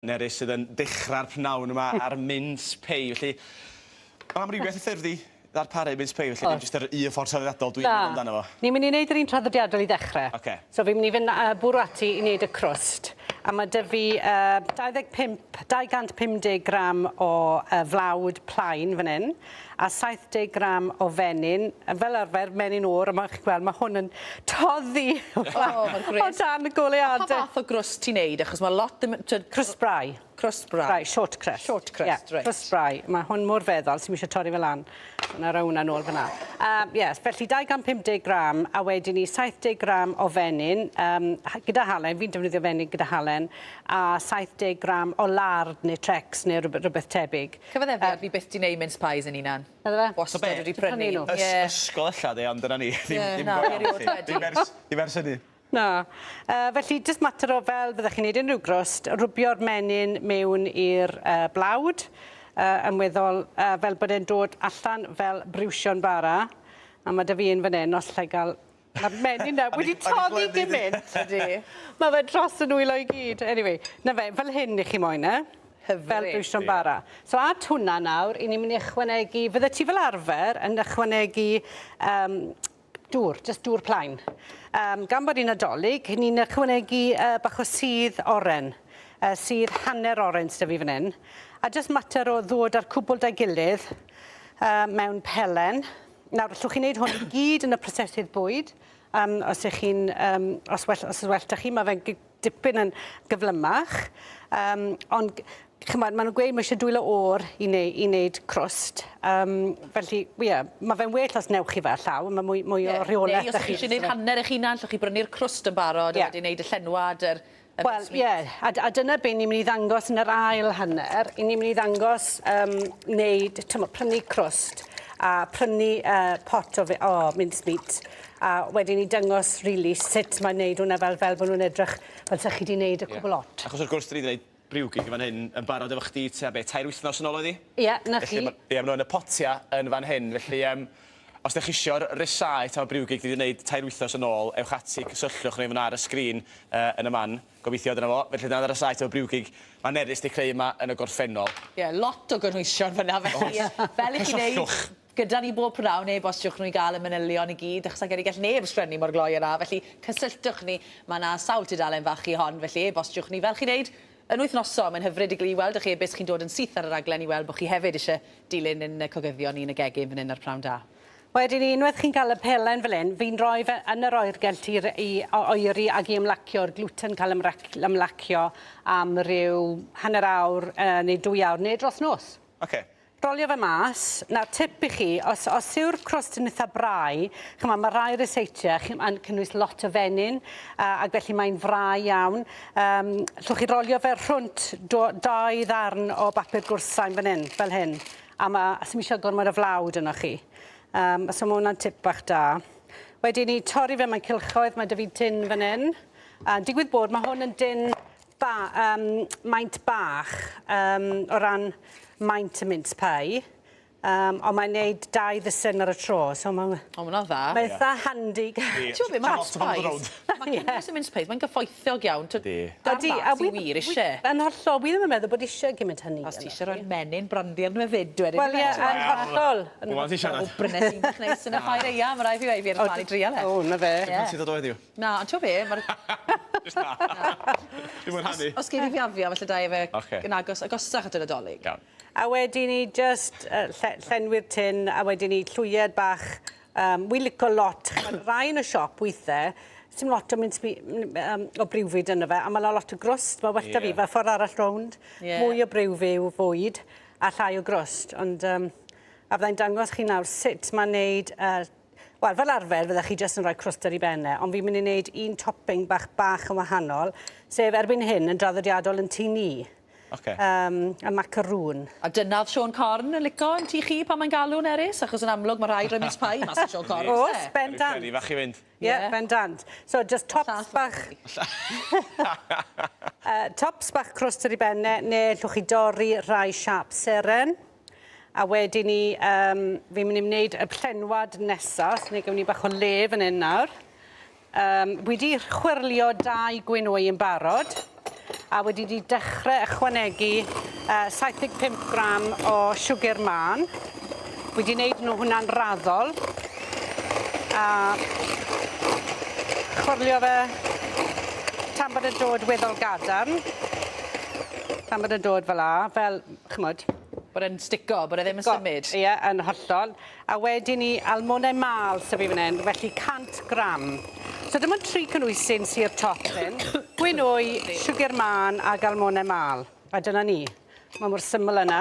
Nerys sydd yn dechrau'r pnawn yma ar mince pei. Felly, mae amrywiaeth o ffyrdd i ddarparu mince pei, felly dim jyst yr un ffordd traddodiadol dwi'n meddwl amdano fo. Ni'n mynd i wneud yr un traddodiadol i ddechrau. Ocê. So fi'n mynd i fynd uh, bwrw ati i wneud y crwst. A mae 'da fi uh, 25, 250 gram o uh, flawd plaen fan hyn, a 70 gram o fenyn, fel arfer menyn oer, a ma' chi'n gweld ma' hwn yn toddi o O dan y goleuade. Pa fath o grwst ti'n neud achos ma' lot ddim yn t'wod... Crwst brau. Crwst brau. Brau, short crust. Short crust, yeah, reit. Crwst brau. Ma' hwn mor feddal, sim isie torri fe lan. So 'na roi wnna nôl fyn 'na. Yy ie, felly 250 gram a wedyn 'ny 70 gram o fenyn yym gyda halen, fi'n defnyddio fenyn gyda halen, a 70 gram o lard neu trecs neu rwbeth tebyg. Cyfaddefiad, fi byth 'di neud mince pies yn hunan. Naddo fe? Wastad wedi prynu. nhw. Ys- Ysgol ella 'de, ond dyna ni. Ddim Ie, dim na, go fi iawn erioed felly. wedi. Dim ers dim ers hynny. Na. Yy felly jyst mater o fel fyddech chi'n neud unrhyw grwst, rwbio'r menyn mewn i'r yy blawd yy yn weddol yy fel bod e'n dod allan fel briwsion bara. A ma' 'da fi un fan 'yn os allai ga'l Ma'r menyn 'na wedi toddi gymint. Ydi. Ma' fe dros 'yn nwylo i gyd. Anyway, 'na fe, fel hyn 'ych chi moyn e. Hyfryd. Fel briwsion bara. So at hwnna nawr, 'yn ni myn' i ychwanegu, fydde ti fel arfer yn ychwanegu yym dŵr, jyst dŵr plaen. Yym gan bod 'i'n Nadolig, ni'n ychwanegu yy bach o sudd oren. Yy sudd hanner oren s'da fi fan 'yn. A jyst mater o ddod â'r cwbwl 'da'i gilydd yy mewn pelen. Nawr, allwch chi wneud hwn i gyd yn y prosesydd bwyd, um, os ych chi'n, um, os well, os well da chi, mae fe'n dipyn yn gyflymach. Um, ond, chymod, maen nhw'n gweud mae eisiau dwylo o'r i, neu, i wneud crwst. Um, felly, ie, yeah, mae fe'n well os newch chi fe llaw, mae mwy, mwy o rheolaeth da chi. Neu os chi eisiau gwneud hanner eich hunan, allwch chi brynu'r crwst yn barod yeah. a wedyn wneud y llenwad, yr, Wel, ie, yeah, a, a dyna be ni'n mynd i ddangos yn yr ail hanner. I ni'n mynd i ddangos um, wneud, tymo, prynu crwst a prynu uh, pot o, o mincemeat a wedyn i dangos really sut mae'n wneud hwnna fel, fel bod nhw'n edrych fel sa chi wedi wneud y cwbl yeah. lot. Achos wrth gwrs, dyn ni wedi gwneud briwgig yn fan hyn yn barod efo chdi tua be, tair wythnos yn ôl oedd hi? Ie, yeah, na chi. Felly, ie, maen nhw yn y potia yn fan hyn, felly um, os ydych chi eisiau'r rysáit am y briwgig dwi wedi gwneud tair wythnos yn ôl, ewch ati, cysylltwch ni, fan ar y sgrin uh, yn y man. Gobeithio dyna fo. Felly dyna'r rysáit am y briwgig mae Nerys wedi creu yma yn y gorffennol. Ie, yeah, lot o gynhwysion fyna, felly fel i chi wneud gyda ni bob prynhawn, e-bostiwch nhw i gael y manylion i gyd, achos ag gall neb sgrennu mor gloi yna, felly cysylltwch ni, mae yna sawl tudalen fach i hon, felly e-bostiwch ni fel chi'n neud yn wythnosol, mae'n hyfryd i weld eich e-byst chi'n dod yn syth ar y raglen i weld bod chi hefyd eisiau dilyn yn y cogyddion ni yn y gegin fan hyn ar Pnawn Da. Wedyn 'ny unwaith chi'n cael y pelen fel 'yn, fi'n rhoi fe yn yr oergell i i oeri ag i ymlacio'r gluten cael ymlacio am ryw hanner awr neu dwy awr neu dros nos. Ocê. Rolio fe mas. Nawr tip i chi, os os yw'r crwst yn itha brau, ch'mo' ma' rai ryseitiau chi yn cynnwys lot o fenyn uh, ac felly mae'n frau iawn. Um, llwch chi rolio fe rhwnt do, dau ddarn o bapur gwrthsain fan hyn, fel hyn. A ma' a sim isio gormod o flawd yno chi. Um, so ma' hwnna'n tip bach da. Wedyn ni torri fe mewn cylchoedd, mae 'da fi tin fan hyn. A digwydd bod mae hwn yn din ba, um, maint bach um, o ran maint y mince pie. Um, ond mae'n neud dau ddisen ar y tro, so mae'n... O, ma' hwnna'n dda. Mae'n eitha handi. Ti'n gwybod be, mae mince pies... Mae cynnwys y mince pies, mae'n gyfoethog iawn. Ydy. Darn bach sy'n wir isie. Yn hollol, wi ddim yn meddwl bod eisiau gymaint hynny. Os ti eisiau rhoi menyn brandi arno fe fyd wedyn. Wel ie, yn hollol. Wel, ti'n siarad. O, brynes i'n bach neis yn y ffair aeaf, mae rhaid fi weud, fi ar y plan i drial e. O, na fe. Dim pan ti'n dod o heddiw. Na, ond ti'n be, mae'r... Jyst na. Dwi'n mwynhau. Os, os gei di fiafio, falle da i fe okay. yn agos, agosach at y Nadolig. Iawn. A wedyn ni just uh, lle, llenwi'r tin, a wedyn ni llwyed bach. Um, Wi'n licio lot. Rai yn y siop weithiau, sy'n lot o mince um, o briwfwyd yno fe, a mae lot o grwst. Mae well da fi, fe ffordd arall rownd. Yeah. Mwy o briwfyw fwyd a llai o grwst. Ond um, a fyddai'n dangos chi nawr sut mae'n neud uh, Wel, fel arfer, fyddech chi jyst yn rhoi crwst ar ei ben e, ond fi'n mynd i wneud un topping bach bach yn wahanol, sef erbyn hyn yn draddodiadol yn tŷ ni. Ocê. Um, y macaroon. A dyna oedd Siôn Corn yn lico yn tŷ chi pan mae'n galw Nerys? Achos yn amlwg mae rhaid rhoi mince pie mas o Siôn Corn. Oes, bendant. Rhyw fach i fynd. Ie, yeah, bendant. So, just tops bach... uh, tops bach crwst ar ei ben e, neu llwch chi dorri rhai siap seren. A wedyn ni, um, fi'n mynd i wneud y llenwad nesa, so ni gawn ni bach o le fan hyn nawr. Um, wedi chwyrlio dau gwyn wy yn barod. A wedi di dechrau ychwanegu 75 gram o siwgr mân. Wedi wneud nhw hwnna'n raddol. A chwyrlio fe tan bod e'n dod weddol gadarn. Tan bod e'n dod fel 'a, fel, ch'mod... Bod e'n stico, bod e ddim yn symud. Ie, yn hollol. A wedyn 'ny almonau mâl sy fi fan 'yn, felly 100 gram. So dim ond tri cynwysyn sy i'r top hyn. Gwyn wy, siwgr mân ag almonau mâl. A dyna ni. Ma' mor syml â 'na.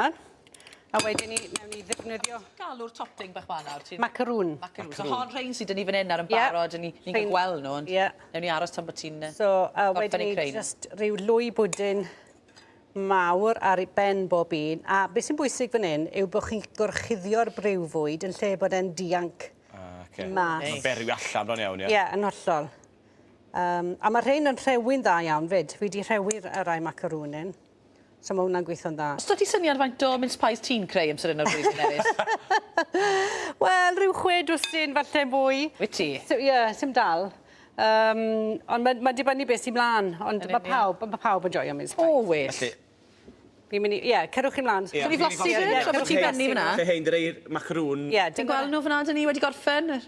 A wedyn 'ny newn ni ddefnyddio... Galw'r topping bach 'ma nawr ti'n... Macaroon. Macaroon. So hon rhein sy 'da ni fan 'yn nawr yn barod, yeah. ni'n cael gweld nhw, ond yeah. newn ni aros tan bod ti'n So, wedyn ni just rhyw lwy bwdin mawr ar ei ben bob un. A beth sy'n bwysig fan hyn yw bod chi'n gorchuddio'r briwfwyd yn lle bod e'n dianc ah, okay. mas. Mae'n berwi allan bron iawn, ie? Ie, yeah, yn hollol. A mae rhein yn rhewi'n dda iawn fyd. Fi wedi rhewi'r rai macaroon hyn. So mae hwnna'n gweithio'n dda. Oes 'da ti syniad faint o mince pies ti'n creu amser hyn o'r flwyddyn, Nerys? Wel, rhyw chwe dwsin, falle mwy. Wyt ti? So, ie, yeah, sim dal. Ond mae'n ma dibynnu beth sy'n mlaen. Ond mae pawb, ma pawb yn joio mince pies. O, well. Felly... Fi'n mynd i... Ie, yeah, cerwch chi mlaen. Ie. Can i flasu fyd? Tra bod ti'n bennu fyna. Lle hein, dyrei'r macaroon. Ie. Ti'n gweld nhw fyna, dyn ni wedi gorffen?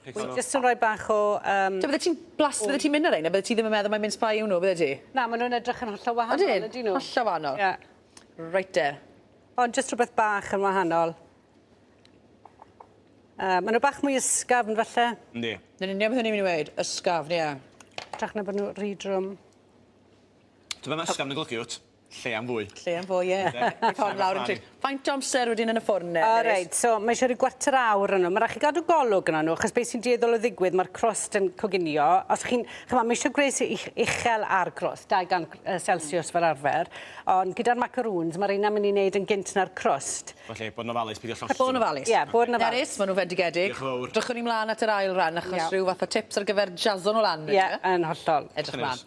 Wi jyst yn rhoi bach o... Um, Bydde ti'n blas, bydde ti'n mynd ar ein, a bydde ti ddim yn meddwl mai mince pie yw nhw, bydde ti? Na, maen nhw'n edrych yn hollol wahanol, Ydyn, ydyn nhw? Hollol wahanol. Ie. Reit de. Ond jyst rhywbeth bach yn wahanol. Maen nhw bach mwy ysgafn, falle. Yndi. Dyna'n union beth o'n i'n mynd i weud, ysgafn, ie. Hytrach na bod nhw rhy drwm. Ti'n meddwl ysgafn yn golygu, wt? Lle am fwy. Lle am fwy, ie. Ffordd lawr yn tri. Faint o amser wedyn yn y ffwrn, O, reit, so mae eisiau rhyw gwarter awr yn nhw. Mae rhaid chi gadw golwg yna nhw, achos beth sy'n dueddol o ddigwydd, mae'r crust yn coginio. Os chi'n, chymod, mae eisiau gwres uchel ar crust, 200 Celsius fel arfer, ond gyda'r macaroons, mae'r un am mynd i wneud yn gynt na'r crust. Felly, bod yn ofalus, peidio llosgi. Bod yn ofalus. Ie, bod yn ofalus. Nerys, maen nhw'n fendigedig. Diolch yn fawr. Drychwn ni mlaen at yr ail ran, achos rhyw fath o tips ar gyfer jazzo nhw lan. Ie, yn hollol. Edrych mlaen.